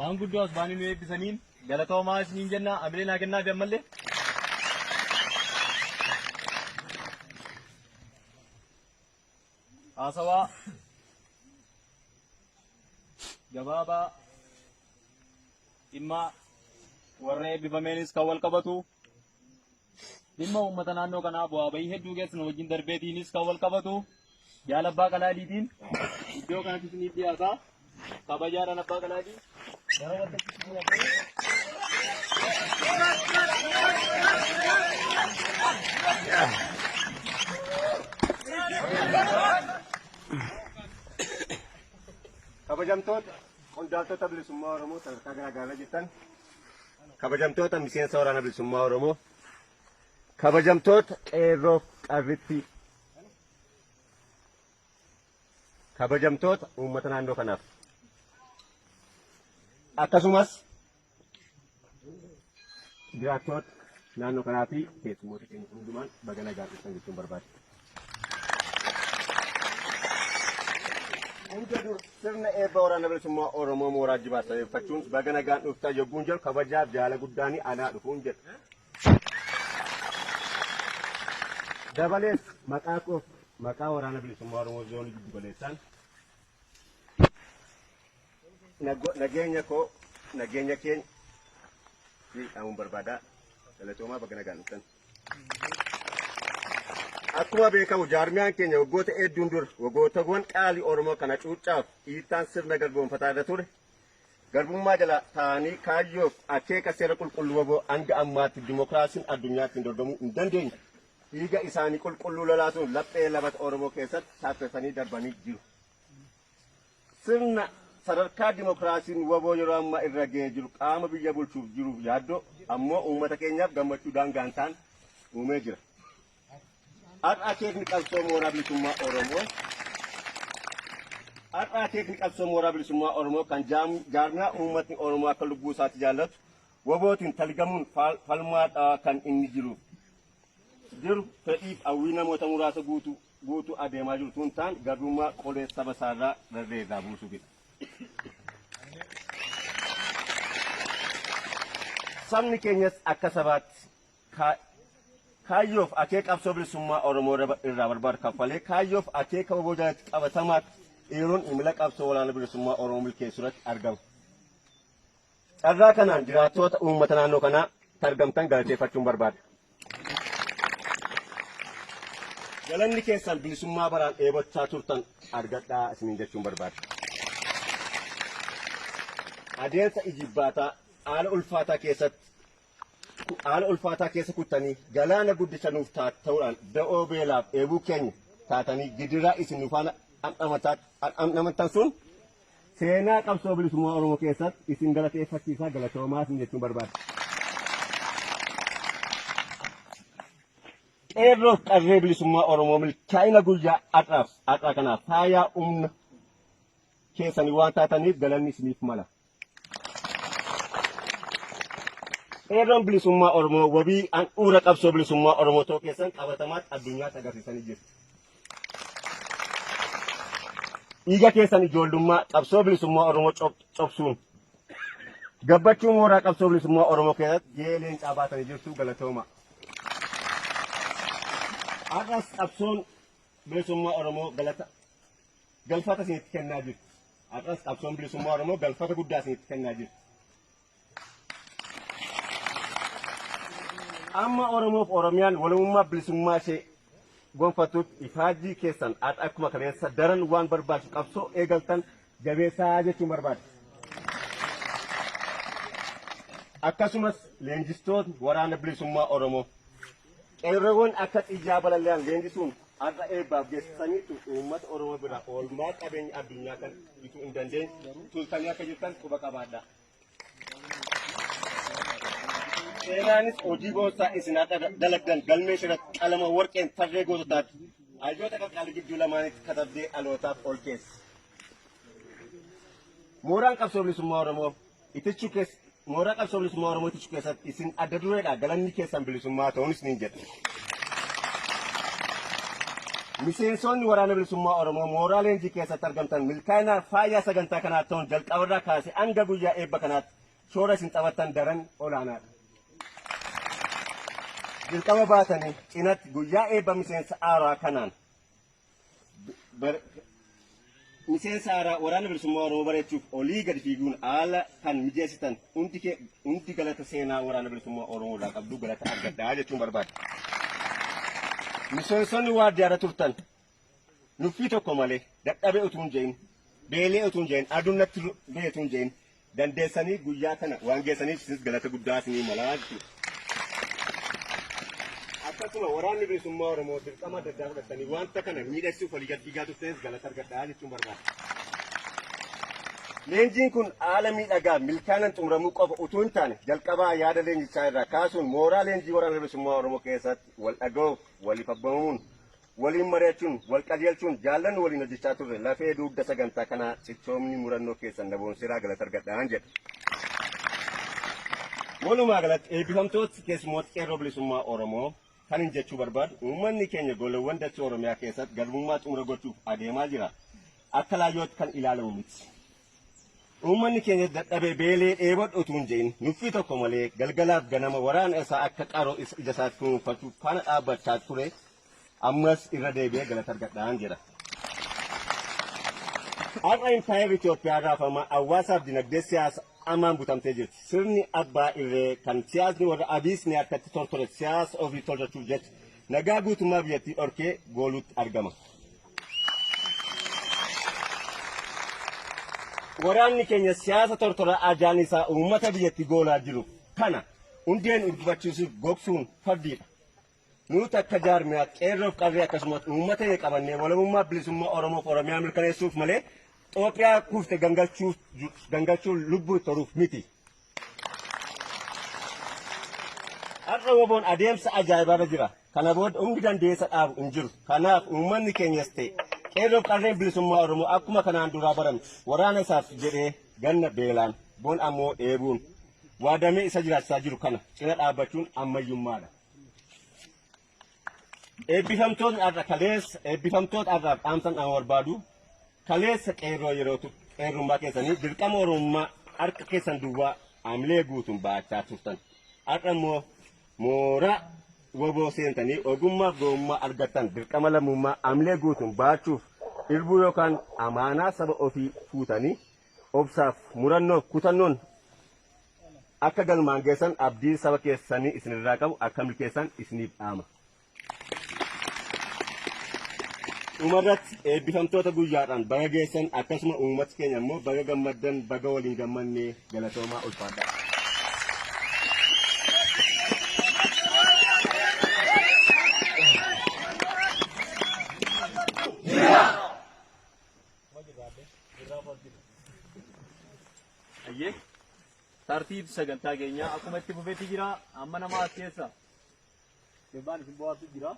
Maanguddoo as ba'anii nu eebbisaniin galatoomaa isiniin jenna. Amilee naa kennaafi ammallee. Haasawaa gabaabaa dhimma warra eebbifameenis kan wal qabatu dhimma uummata naannoo kanaa bu'aa bahii hedduu keessa nu wajjin darbeetiinis kan wal qabatu jaal abbaa qalaadiitiin iddoo kanatti isiniif dhiyaata. Kabajaadhaan abbaa qalaadii gara waltajjiitti isin affeera. Kabajamtoota qondaaltota bilisummaa Oromoo sadarkaa garaa garaa jirtan, kabajamtoota miseensa waraana bilisummaa Oromoo, kabajamtoota qeerroo qarritti, kabajamtoota uummata naannoo kanaaf, akkasumas jiraattoota naannoo kanaa fi keessummoota keenya hundumaan baga nagaan dhuftan jechuun barbaada. Hunda dura sirna eebba waraana bilisummaa Oromoo mooraa Jibaat sababeeffachuun baga nagaan dhuftan yogguun jedhu kabajaaf jaala guddaanii anaa dhufuun jedha. Dabalees maqaa koof maqaa waraana bilisummaa Oromoo zoonii giddu galeessaan nageenya koo nageenya keenya fi dhaamuun barbaada. Galatoomaa baga nagaan dhuftan. Akkuma beekamu jaarmiyaan keenya waggoota hedduun dura waggootawwan qaalii Oromoo kana cuuccaaf dhiittaan sirna garboomfataa irra ture garbummaa jala taa'anii kaayyoof akeeka seera qulqulluu waboo hanga ammaatti dimokiraasiin addunyaa ittiin dorgomuu hin dandeenye dhiiga isaanii qulqulluu lolaasuun laphee labata Oromoo keessatti taaffessanii darbanii jiru. Sirna sadarkaa dimokiraasiin waboo yeroo ammaa irra ga'ee jiru qaama biyya bulchuuf jiruuf yaaddoo ammoo uummata keenyaaf gammachuu daangaa hin taane uumee jira. Har'a akeekni qabsoo mooraa bilisummaa Oromoo Har'a akeekni qabsoo mooraa bilisummaa Oromoo kan jaarmiyaa uummatni Oromoo akka lubbuu isaatti jaallatu wabootiin talgamuun falmaa dhawaa kan inni jiru jiru fedhiif hawwii namoota muraasa guutuu guutuu adeemaa jiru tun taan garbummaa qolee saba isaarraa rarree irraa buusuufidha. Sabni keenyas akka sabaatti kaayyoof akeeka qabsoo bilisummaa Oromoo irraa barbaadu kaffalee kaayyoof akeeka waboo jalatti qabatamaatti eeruun imala qabsoo waraana bilisummaa Oromoo milkeessuu irratti argama. Carraa kanaan jiraattoota uummata naannoo kanaa argamtan galateeffachuun barbaada. Galanni keessan bilisummaa baraan dheebochaa turtan argadhaa isiniin jechuun barbaada. Adeemsa ijibbaataa haala ulfaataa keessatti haala ulfaataa keessa kuttanii galaana guddicha nuuf ta'uudhaan da'oo beelaaf dheebuu keenya taatanii gidiraa isin nu faana dhamdhamattan sun Seenaa qabsoo bilisummaa Oromoo keessatti isin galateeffachiisaa galatoomaa isin jechuun barbaada. Qeerroof qarree bilisummaa Oromoo milkaa'ina guyyaa har'aaf har'a kanaaf faayaa humna keessanii waan taataniif galanni isiniif mala. Qeerroon bilisummaa Oromoo wabii handhuura qabsoo bilisummaa Oromoo ta'uu keessan qabatamaatti addunyaatti agarsiisanii jiru. Dhiiga keessan ijoollummaa qabsoo bilisummaa Oromoo cobsuun gabbachuu mooraa qabsoo bilisummaa Oromoo keessatti gahee leencaa baatanii jirtu galatooma. Har'as qabsoon bilisummaa Oromoo galata galfata isinitti kennaa jirti. Har'as qabsoon bilisummaa Oromoo galfata guddaa isinitti kennaa jirti. Amma Oromoof Oromiyaan walabummaa bilisummaa ishee gonfattutti ifaajjii keessan har'a akkuma kaleessa daran waan barbaachisu qabsoo eegaltan jabeessaa jechuun barbaada. Akkasumas leenjistootni waraana bilisummaa Oromoo qeerroowwan akka xiyyaa balali'an leenjisuun har'a eebbaaf geessisaniitu uummata Oromoo bira oolmaa qabeenya addunyaa kan bituu hin dandeenye tultanii akka jirtan quba qabaadha. Seenaanis hojii boonsaa isin har'a dalagdan galmee irratti qalama warqeen tarree goototaatti hayyoota qaqqaalii gidduu lamaanitti katabdee dhalootaaf ol keessa. Mooraan qabsoo bilisummaa Oromoo itichuu keessa mooraa qabsoo bilisummaa Oromoo itichuu keessatti isin adda dureedha galanni keessan bilisummaa ta'uun isiniin jedha. Miseensonni Waraana Bilisummaa Oromoo mooraa leenjii keessatti argamtan milkaa'inaa faayyaa sagantaa kanaa ta'uun jalqabarraa kaasee hanga guyyaa eebba kanaatti shoora isin taphattan daran olaanaadha. Dirqama baatanii cinatti guyyaa eebba miseensa haaraa kanaan miseensa haaraa Waraana Bilisummaa Oromoo bareechuuf olii gadi fiiguun haala kan mijeessitan hundi galata seenaa Waraana Bilisummaa Oromoo irraa qabdu galata argadhaa jechuun barbaada. Miseensonni waardiyaarra turtan nuffii tokko malee dadhabee utuu hin jedhin, beelee utuu hin jedhin, aduun natti ba'e utuu hin jedhin dandeessanii guyyaa kana waan geessaniif isinis galata guddaa isinii malaa jechuudha. Akkasuma Waraanni Bilisummaa Oromoo dirqama adda addaa fudhatanii wanta kana miidhagsuuf walii gad fiigaa turtanis galata argadhaa jechuun barbaada. Leenjiin kun haala miidhagaa milkaa'inaan xumuramuu qofa utuu hin taane, jalqabaa yaada leenjichaa irraa kaasuun mooraa leenjii Waraana Bilisummaa Oromoo keessatti wal dhaga'uuf, waliif abboomamuun, waliin mari'achuun, wal qajeelchuun jaallanni waliin hojjechaa turre lafee dugda sagantaa kanaa cichoomni murannoo keessan na boonseeraa, galata argadhaan jedha. Walumaa galatti, eebbifamtoota keessummoota Qeerroo Bilisummaa Oromoo, kan hin jechuu barbaadu, uummanni keenya golowwan dachee Oromiyaa keessatti garbummaa xumura gochuuf adeemaa jira. Akka laayyootti kan ilaalamu miti. Uummanni keenya dadhabee, beelee, dheebodhu utuu hin jedhin nuffii tokko malee galgalaaf ganama waraana isaa akka qaroo ija isaatti kunuunfachuuf faana dhaabbachaa ture, ammas irra deebi'ee galata argadhaan jedha. Har'a impaayerri Itoophiyaa raafamaa hawaasaaf dinagdee siyaasa amaan butamtee jirti. Sirni abbaa irree kan siyaasni warra Abiisni harkatti tortore siyaasa ofii tolfachuuf jecha nagaa guutummaa biyyattii dhorkee gooluutti argama. Waraanni keenya siyaasa tortoraa ajaan isaa uummata biyyattii goolaa jiru kana hundeen urgufachiisuuf gogsuun fardiidha. Nuti akka jaarmiyaa qeerroof qarree akkasumas uummata keenya qabannee walabummaa bilisummaa Oromoof Oromiyaa mirkaneessuuf malee Itoophiyaa kufte gangalchuun lubbuu itti horuuf miti. Har'a WBOn adeemsa ajaa'ibaarra jira. Kana booda humni dandeessa dhaabu hin jiru. Kanaaf uummanni keenyas ta'e qeerroof qarreen bilisummaa Oromoo akkuma kanaan duraa barame waraana isaaf jedhee ganna beelaan, bon ammoo dheebuun waadamee isa jiraachisaa jiru kana cina dhaabbachuun ammayyummaadha. Eebbifamtoonni har'a kaleessa eebbifamtoota har'aaf dhaamsan dhama barbaadu, kaleessa qeerroo yeroo qeerrummaa keessanii dirqama Oromummaa harka keessan duwwaa hamilee guutuun ba'achaa turtan. Har'a immoo mooraa WBO seentanii ogummaaf ga'ummaa argattan dirqama lammummaa hamilee guutuun ba'achuuf irbuu yookaan amaanaa saba ofii fuutanii obsaaf murannoof kutannoon akka galmaan geessan abdii saba keessanii isinirraa qabu akka milkeessan isiniif dhaama. Dhumarratti, eebbifamtoota guyyaadhaan baga geessan, akkasuma uummati keenya immoo baga gammaddan, baga waliin gammannee, galatoomaa, ulfaadhaa. Ayyee. Tartiib sagantaa keenyaa akkuma itti fufetti jira. Amma nama as keessa sirbaan isin bohaarsu jira.